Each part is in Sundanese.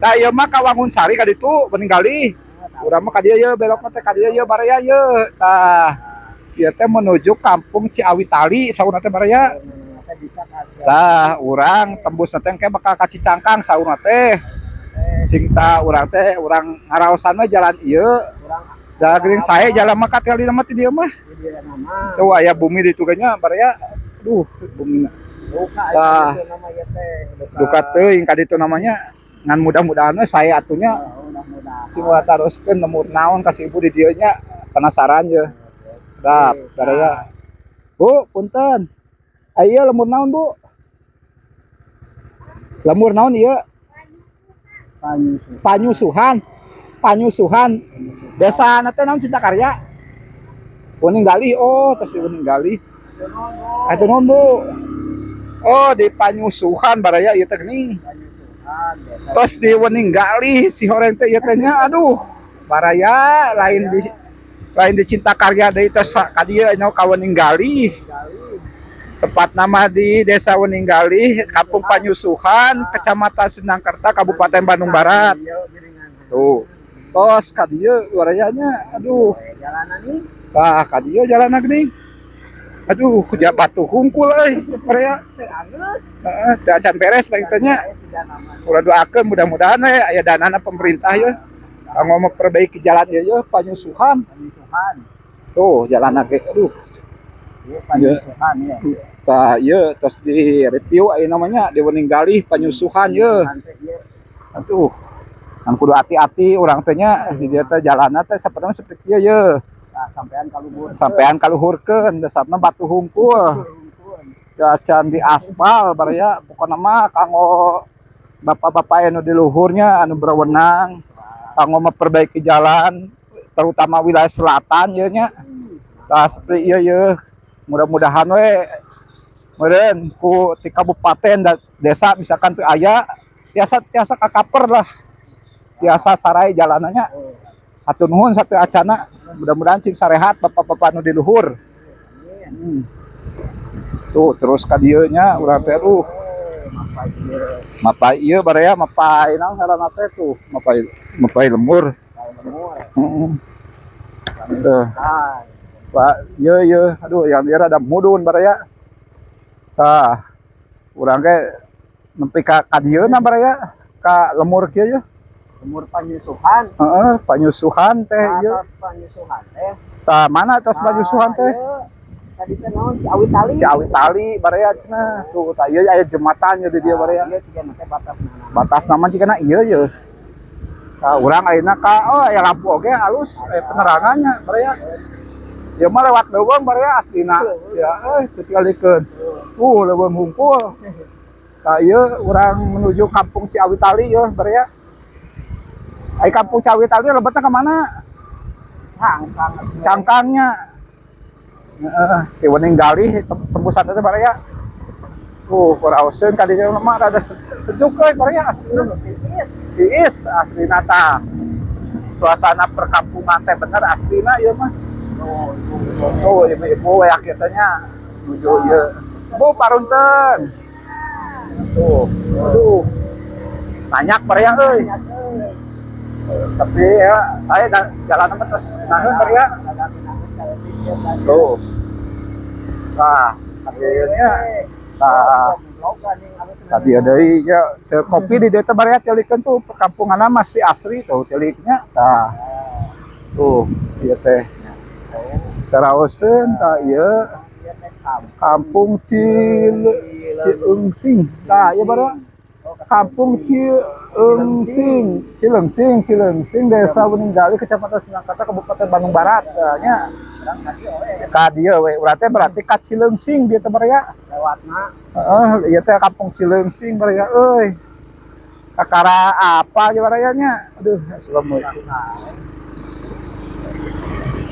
Tah, ieu mah ka Wangunsari ka ditu Weninggalih. Urang mah ka dieu ye, belokna teh ka dieu ye, baraya ye. Tah, ieu teh menuju Kampung Ciawitali saurna teh, baraya. Tah, urang tembus teh engke bakal ka Cicangkang saurna teh. Cing tah, urang teh urang ngaraosan we jalan ieu. Da geuning sae jalan mah, katingali mah ti dieu mah. Tuh aya bumi di ditu nya, baraya. Aduh, bumina. Tah, duka teuing ka ditu namanya, ngan mudah-mudahan we sae atuh nya. Cing ulah taroskeun lembur naon ka si ibu di dieu nya, penasaran ye. Dap, baraya. Bu, punten. Ieu lembur naon, Bu? Lembur naon ieu? Panyusuhan. Panyusuhan. Desa teh naon, Cinta Karya? Weninggalih. Oh, tos di Weninggalih. Hatur nuhun, Bu. Oh, di Panyusuhan, baraya, ieu teh geuning. Tos di Weninggalih si horeng teh ieu teh nya. Aduh, baraya, lain di Cinta Karya deui, tos ka dieu nya, ka Weninggalih. Tepat nama di Desa Weninggalih, Kampung Panyusuhan, Kecamatan Sindangkerta, Kabupaten Bandung Barat. Tuh. Tos ka dieu baraya nya. Aduh. Tah, ka dieu jalanna geuning. Aduh, kuja batu hungkul euy, baraya. Heeh, teu acan beres bae teh nya. Urang doakeun mudah-mudahan we aya danana pemerintah ye. Kanggo memperbaiki jalan ieu ye, Panyusuhan. Tuh, jalanna ge, aduh. Tah, ieu tos di review aya namanya di Weninggalih, Panyusuhan ye. Aduh. Kan kudu hati-hati urang teh nya, di dieu teh jalanna teh sapertona seperti ieu ye. Sampean kaluhurkeun, dasarna batu hungkul. Acan di aspal, baraya. Pokokna mah kanggo bapak-bapak anu di luhurnya, anu berwenang kanggo memperbaiki jalan, terutama wilayah selatan ieu nya. Tah, seperti ieu ye, mudah-mudahan we meureun ku ti kabupaten dan desa misalkan teu aya, tiasa tiasa kakaper lah, tiasa sarai jalanannya. Hatur nuhun satu acana, mudah-mudahan cing sarehat bapak-bapak anu di luhur. Tuh, terus ka dieu nya urang teh. Aduh, mapai ieu, baraya, mapai naon ngaranna teh tuh, mapai mapai lembur. Heeh. Tuh. Pak, ieu ieu, aduh, yang dia rada mudun, baraya. Tah, urang ge nepi ka ka dieuna, baraya, ka lemur kieu ye. Lembur Panyusuhan. Heeh, Panyusuhan teh ieu. Atas Panyusuhan teh. Tah, mana tos Panyusuhan teh? Ieu. Tadi teh naon, Ciawi Tali. Ciawi Tali, baraya, cenah. Tuh, tah, ieu aya jembatan ye di dieu, baraya. Ieu ciga teh batas mana? Batas nama jigana ieu ye. Tah, urang ayeuna ka, oh, aya lampu oge halus, aya penerangannya, baraya. Ieu mah lewat leuweung, baraya, aslina. Sia euy, teu tingalikeun. Leuweung hungkul. Tah, ieu urang menuju Kampung Ciawi Tali ye, baraya. Ai Kampung Ciawi Tali lebetna ka mana? Cangkang. Cangkangnya. Heeh, ti Weninggalih tembusan teh, baraya. Kuraoseun ka dieu mah rada sejuk euy, baraya, aslina. Tiis aslina tah. Suasana perkampungan teh bener aslina ieu mah. Tuh, ibu-ibu ya kitu nya nuju ieu. Bu, parunten. Tuh, aduh. Nanyak, baraya euy. Tapi ya saya jalan mah terus naheun, baraya. Tuh. Tah, nya. Tah, tadi ada ya kopi di dieu teh, baraya, tilikeun tuh perkampungan masih asri tuh, tiliknya. Tah. Tuh, ieu teh. Teraoseun tah ieu Kampung Cileungsing. Tah, ieu baraya. Kampung Cileungsing, Cileungsing, Cileungsing, Desa Weninggalih, Kecamatan Sindangkerta, Kabupaten Bandung Barat. Tah, nya. Ka dieu we, urang teh berarti ka Cileungsing dieu teh, baraya. Lewatna. Heeh, ieu teh Kampung Cileungsing, baraya euy. Kakara apa aja, baraya nya? Aduh, assalamualaikum.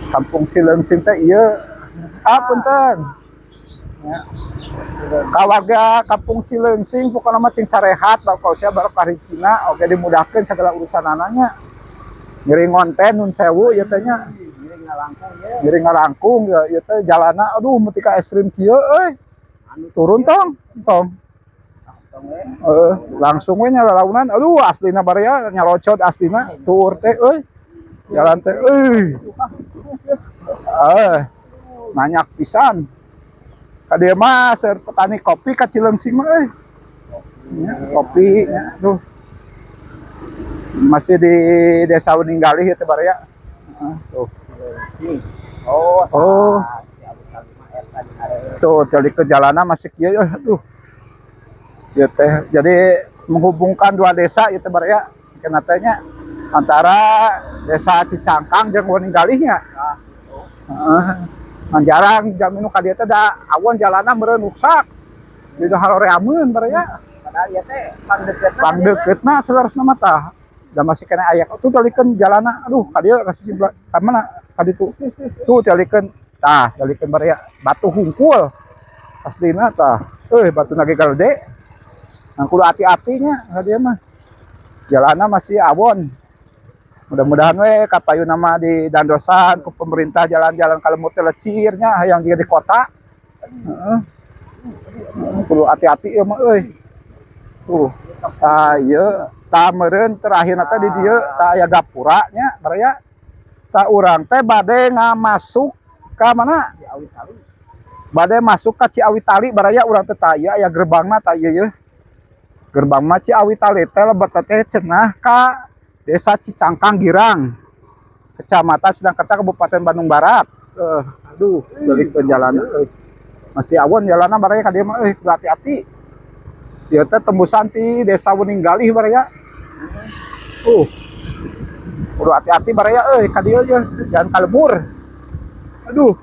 Kampung Cileungsing teh ieu. Ah, punten. Ya. Ka warga Kampung Cileungsing pokokna mah cing sarehat, barokah barokah rezekina oge, dimudahkeun segala urusanana. Ngiring ngonten, nun sewu ieu teh nya. Ngiring ngalangkung ye. Ngiring ngalangkung ya, ieu teh jalana, aduh, meuti ka ekstrim kieu euy. Turun tong, tong. We. Langsung we nya lalaunan. Aduh, aslina baraya nyalocot aslina tuur teh euy. Jalan teh euy. Eh, nanyak pisan. Ka dieu mah seur petani kopi ka Cileungsi mah euy. Ya, kopi ya, aduh. Masih di Desa Weninggalih ya teh baraya. Heeh, tuh. Oh, Oh. tah, Ciawi Tali mah eta di hareup. Tuh, jadi ke jalanan masih kieu euy, aduh. Ieu teh jadi menghubungkan dua desa ieu teh baraya. Kena teh nya antara Desa Cicangkang jeung Weninggalihnya. Tah, gitu. Heeh. Ngan jarang jam nu ka dieu teh da awon jalanna meureun ruksak. Di haroreameun baraya. Padahal ieu teh pangdeukeutna. Pangdeukeutna saleresna mah tah. Da masih kena aya tuh talikeun jalanna. Aduh, ka dieu ka sisi ka mana? Ka ditu. Tuh talikeun. Tah, talikeun baraya batu hungkul. Aslina tah. Euy, batuna ge gede. Ngan kudu hati-hatinya ka dieu mah. Jalanna masih awon. Mudah-mudahan we kapayuna mah di dandosan ku pemerintah jalan-jalan ka lembur teh lecirnya hayang jiga di kota. Heeh. Heeh, kudu hati-hati ieu mah euy. Tuh. Tah ieu tah meureun terakhirna teh di dieu tah aya gapura nya baraya. Tah urang teh bade ngamasuk ka mana? Ciawi Tali. Bade masuk ka Ciawi Tali baraya urang teh tah ieu aya gerbangna tah ieu yeuh. Gerbang mah Ciawi Tali teh lebet teh cenah ka Desa Cicangkang Girang. Kecamatan Sindangkerta Kabupaten Bandung Barat. Aduh, balik ke jalan euy. Masih awon jalanna baraya ka dieu mah euy, kudu hati-hati. Ieu teh tembusan ti Desa Weninggalih baraya. Kudu hati-hati baraya euy ka dieu ye, jangan kalebur. Aduh.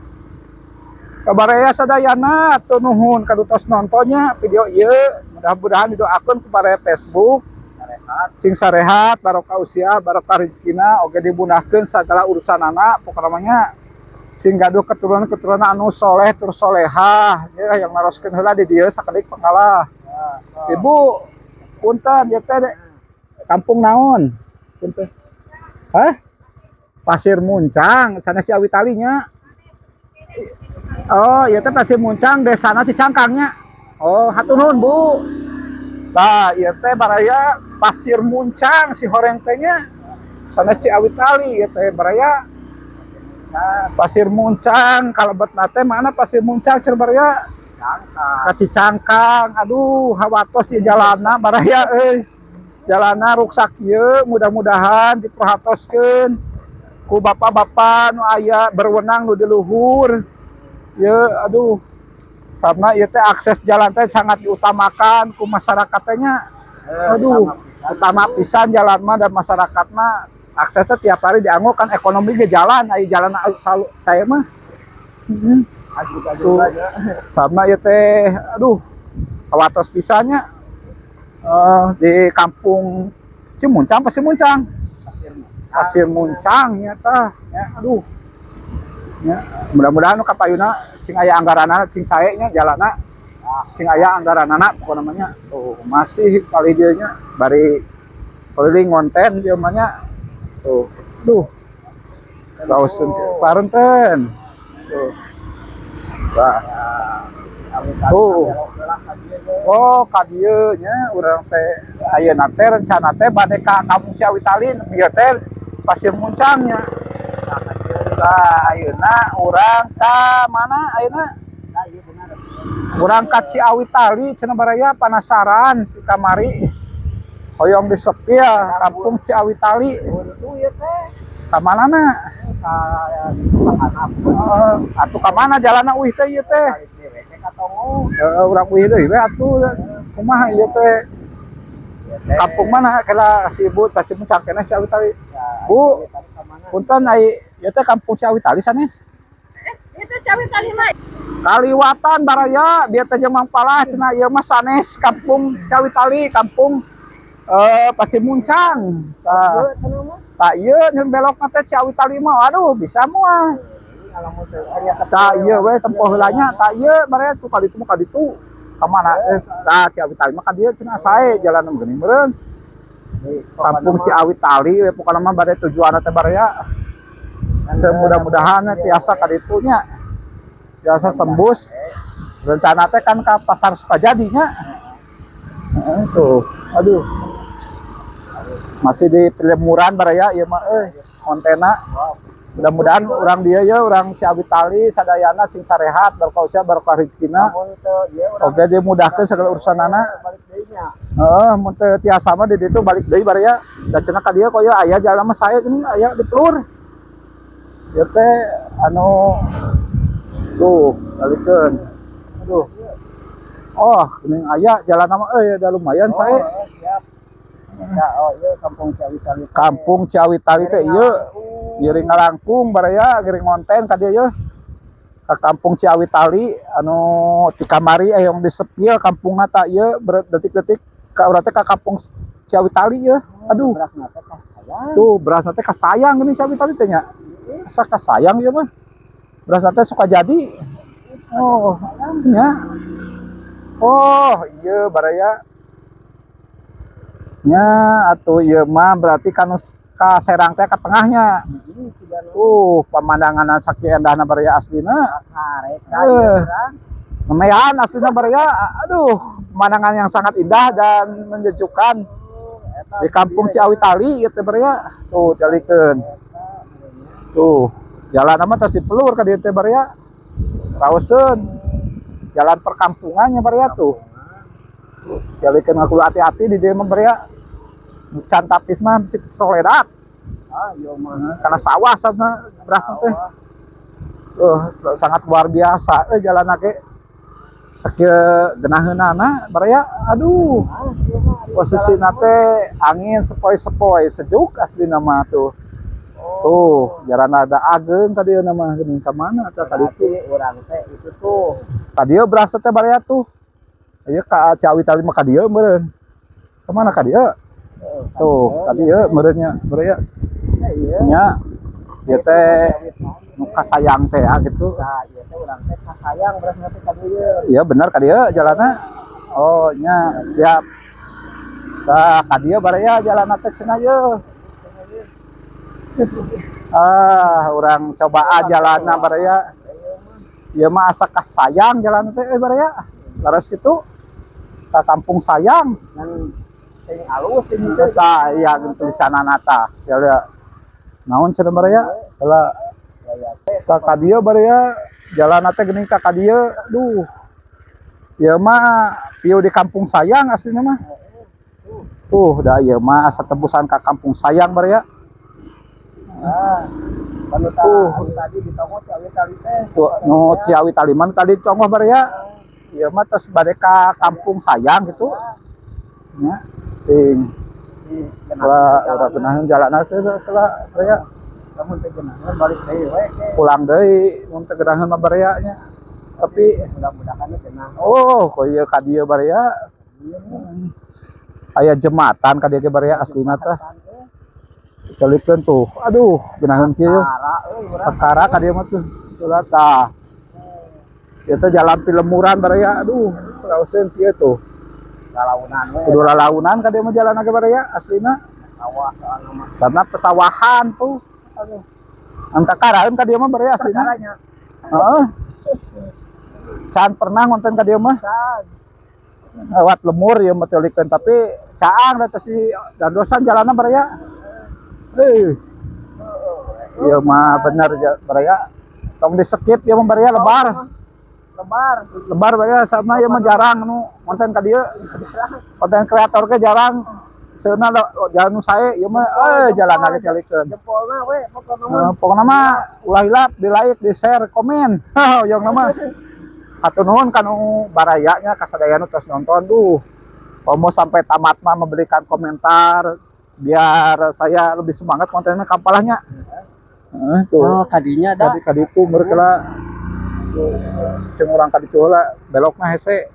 Ka baraya sadayana atuh nuhun kadutos nontonnya video ieu. Mudah-mudahan didoakeun ku baraya Facebook. Sarehat. Sing sarehat, barokah usia, barokah rezekina, oge dimudahkeun sagala urusanana, pokona mah nya sing gaduh keturunan-keturunan anu soleh tur solehah, ya yang naroskeun heula di dieu sakedik pangkalah. Ya, sok. Ibu, punten ieu teh kampung naon? Punten. Hah? Pasir Muncang, sanes Ciawi Talinya. Oh, ieu teh Pasir Muncang, desana Cicangkangnya. Oh, hatur nuhun, Bu. Tah, ieu teh baraya Pasir Muncang si horeng teh nya. Sanes Ciawi Tali ieu teh baraya. Nah, Pasir Muncang, kalebetna teh mana Pasir Muncang cer baraya? Cangkang. Ka Cicangkang. Aduh, hawatos ieu jalana baraya euy. Jalana ruksak ieu, mudah-mudahan diperhatoskeun ku bapak-bapak nu aya berwenang nu di luhur. Ye, aduh. Sama ieu teh akses jalan teh sangat diutamakan ku masyarakat teh nya. Aduh, utama pisan jalan mah dan masyarakat mah aksesnya tiap hari dianggo kan ekonomi ge jalan, ai jalan saya mah. Heeh. Tuh. Sama ieu teh, aduh, hawatos pisannya. Di kampung Cimuncang, Pasir Muncang. Pasir Muncang ya tah, ya aduh. Ya, mudah-mudahan nu kapayuna sing aya anggaranana sing sae nya jalanna. Sing aya anggaranana pokona mah nya. Tuh, masih kali dieu nya bari keliling ngonten dieu mah nya. Tuh, duh. Lauseun paranten. Tuh. Wah. Oh. Oh, ka dieu nya urang teh ayeuna teh rencana teh bade ka Kampung Ciawi Tali ieu teh Pasir Muncang nya. Tah, ayeuna urang ka mana ayeuna? Urang ka Ciawi Tali cenah baraya penasaran ti kamari. Hoyong disepil Kampung Ciawi Tali. Ka manana? Heeh, atuh ka mana jalanna uih teh ieu teh? Heeh, urang uih deui we atuh. Kumaha ieu teh? Kampung mana kela si ibu Pasir Muncang keneh Ciawi Tali. Bu, punten ai ieu teh Kampung Ciawi Tali sanes? Itu Ciawi Tali mah. Kaliwatan baraya bieu teh jeung Mang Palah cenah ieu mah sanes Kampung Ciawi Tali, kampung Pasir Muncang. Tah, tah ieu nyun belokna teh Ciawi Tali mah aduh bisa moal. Tah ieu we tempoh heula nya, tah ieu baraya tuh kaditu mah kaditu. Ka mana tah Ciawi Tali mah ka dieu cenah sae jalan mah geuning meureun. Kampung Ciawi Tali we pokona mah bade tujuanna teh baraya. Semudah-mudahan tiasa ka ditu nya. Tiasa sembus. Rencana teh kan ka Pasar Sukajadi nya. Heeh, tuh. Aduh. Masih di Pelemuran baraya ieu mah euy, kontena. Mudah-mudahan urang dieu ya, urang Ciawitali sadayana cing sarehat, barokah usia, barokah rezekina. Lamun teu ieu urang Oke, dia mudahkeun segala urusanana. Balik deui nya. Heeh, mun teu tiasa mah di ditu balik deui baraya. Da cenah ka dieu koyo aya jalan mah sae geuning aya di pelur. Ieu teh anu tuh balikeun. Aduh. Oh, geuning aya jalan mah euy, da lumayan sae. Oh, siap. Ya, oh iya Kampung Ciawitali. Kampung Ciawitali teh ieu ngiring ngalangkung baraya, ngiring ngonten ka dieu yeuh. Ka Kampung Ciawitali anu ti kamari yang disepil kampungna ta ieu detik-detik ka urang teh ka Kampung Ciawitali yeuh. Aduh, Berasna teh kasayang. Tuh berasna teh kasayang geuning Ciawitali teh nya. Asa kasayang ieu mah. Berasna teh suka jadi. Oh, nya. Oh, iya baraya. Nya atuh ieu mah berarti kanu ka Serang teh ka tengahnya. Heeh, sigana Pemandangan sakieu endahna baraya aslina. Karek ka Eh. ieu urang. Lumayan aslina baraya. Aduh, pemandangan yang sangat indah dan menyejukkan Eta di Kampung Ciawitali ieu teh baraya. Tuh, jalikeun. Tuh, jalan mah tos dipelur ka dieu teh baraya. Raoseun. Jalan perkampungannya baraya tuh. Jalikeun ngaku hati-hati di dieu mah baraya. Can tapis mah bisi soledat. Ah, ieu mah. Karena sawah sama beras teh. Sangat luar biasa jalan ge sakieu geunaheunana baraya. Aduh, Ah, ieu mah ari posisina jalan teh angin sepoi-sepoi sejuk aslina mah tuh. Oh. Tuh, jalan ada ageng tadi nama geuning ka mana teh tadi Berarti urang teh itu tuh. Ka dieu berasa teh baraya tuh. Ieu ka Ciawitali mah ka dieu meureun. Ka mana ka dieu? Heeh, Tuh, ka dieu meureun nya baraya. Iya. Nya ieu teh nu kasayang teh ya gitu. Nah, ieu teh urang teh kasayang berasna teh ka dieu. Iya benar ka dieu jalanna. Oh, nya siap. Tah ka dieu baraya jalanna teh cenah yeuh. Ah, urang cobaan jalanna baraya. Ieu mah asa kasayang jalan teh euy baraya. Leres kitu. Ka Kampung Sayang. Ngan sing alus ini teh. Tah iya tulisanana tah. Ya lihat. Naon cenah baraya? Heula tah ka dieu baraya jalanna teh geuning ka dieu. Aduh. Ieu mah pieu di Kampung Sayang aslina mah. Tuh, da ieu mah asa tembusan ka Kampung Sayang baraya. Ah, anu Tuh. anu tadi di tonggo Ciawitali teh. Tuh, nu Ciawitali mah tadi congoh baraya. Ieu mah tos bade ka Kampung Sayang gitu. Nya, ting. Kala urang geunaheun jalanna teh kala baraya. Lamun teh geunaheun balik deui we ke. Pulang deui mun teu geunaheun mah baraya nya. Tapi Mudah-mudahan genah. Oh, kok ieu ka dieu baraya. Aya jembatan ka dieu ge baraya aslina teh. Calikeun tuh. Aduh, geunaheun kieu. Kakara euy urang. Kakara ka dieu mah tuh. Tuh tah. Ieu teh jalan Pilemuran baraya. Aduh, raoseun kieu tuh. Lalaunan we. Kudu lalaunan ka dieu mah jalan ge baraya aslina. Sawah soalna mah. Sana pesawahan tuh. Aduh. Angkakaraeun ka dieu mah baraya aslina. Perkaranya. Heeh. Can pernah ngonten ka dieu mah. Can. Lewat lemur ya mah teulikeun tapi caang da tos di dandosan jalanna baraya. Eh. Ieu mah bener baraya. Tong di skip ieu mah baraya lebar. Lebar. Lebar baraya sama ieu mah jarang nu konten ka dieu. Konten kreator ge jarang. Seuna jalan nu sae ieu mah jalan lagi teulikeun. Jempolna we pokona mah. Pokona mah ulah hilap di like, di share, komen. Hoyong mah. Hatur nuhun kanu barayanya kasadayana terus nonton duh. Komo sampai tamat mah memberikan komentar biar saya lebih semangat kontennya kapalnya. Heeh, tuh. Oh, kadinya da. Tadi kaditu mereka jeung urang kaditu heula belokna hese.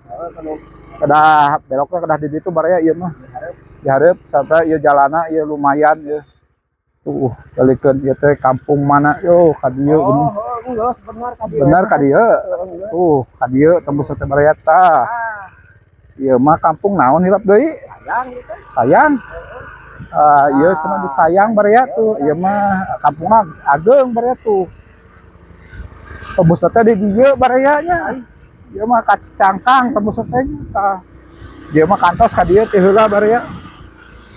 Kedah belokna kedah di ditu baraya ieu mah. Dihareup sampai ieu jalana ieu lumayan ieu. Tuh, balikeun ieu teh kampung mana yo ka dieu Oh, oh, geus bener ka dieu. Bener ka dieu. Tuh, ka dieu tembus teh baraya tah. Ah, Ieu mah kampung naon hilap deui? Sayang gitu. Sayang. Ah, ieu cenah disayang baraya tuh. Ieu mah kampungna ageng baraya tuh. Tembus teh di dieu baraya nya. Ieu mah ka Cicangkang tembus teh nya tah. Dia mah kantos ka dieu teh heula baraya.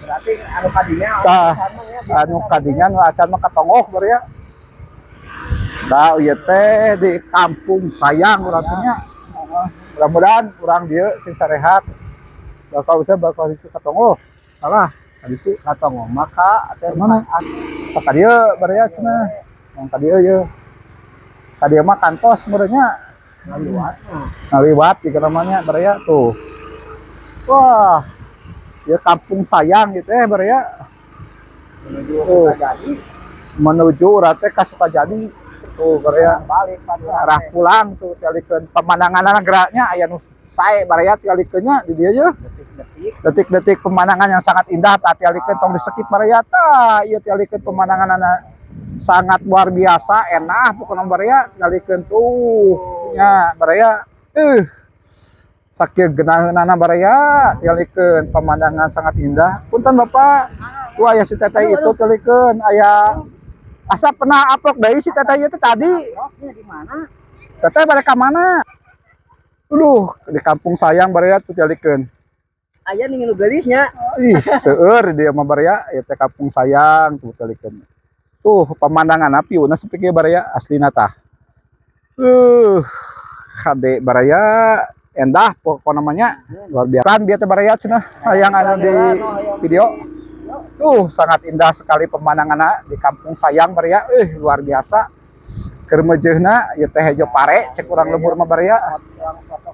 Berarti anu kadinya Tah, anu ya, anu kadinya nu acan mah katonggoh baraya. Nah, ieu teh di Kampung Sayang urang teh nya. Heeh. Mudah-mudahan urang dieu sing sarehat. Bakal bisa bakal itu katonggoh. Salah, ka ditu. Katonggoh maka teh Mana? Tah ka dieu baraya cenah. Yang ka dieu ye. Ka dieu mah kantos meureunnya. Ngaliwat. Ngaliwat di namanya baraya tuh. Wah. Ya Kampung Sayang gitu eh baraya. Menuju Oh. Sukajadi. Menuju urang teh ka Sukajadi tuh baraya. Balik pada Arah pulang tuh tialikeun pemandangan geraknya aya nu sae baraya tialikeunnya di dieu ye. Detik-detik. Detik-detik pemandangan yang sangat indah tah tialikeun, tong diskip baraya. Tah ieu tialikeun pemandangan sangat luar biasa, enak pokoknya baraya. Tialikeun tuh nya baraya, sakieu geunaheunana baraya. Tialikeun pemandangan sangat indah. Punten Bapak, tuh aya si teteh itu, tialikeun aya asa pernah upload deui si teteh ieu teh tadi. Roknya di mana? Teteh balik ka mana? Aduh, di Kampung Sayang baraya tuh, tialikeun. Aya nih nu geulisnya. Ih, seueur dia mah baraya, ieu teh Kampung Sayang tuh, tialikeun. Tuh, pemandangan api una seperti baraya aslina tah. Kade baraya, endah pokok namanya, luar biasa. Kan bieu teh baraya cenah yang ada di video. Tuh, sangat indah sekali pemandangan di Kampung Sayang baraya. Luar biasa. Keur meujeuhna ieu teh hejo pare cek urang lembur mah baraya.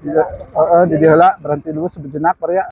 Heeh, di dieu heula berhenti dulu sejenak baraya.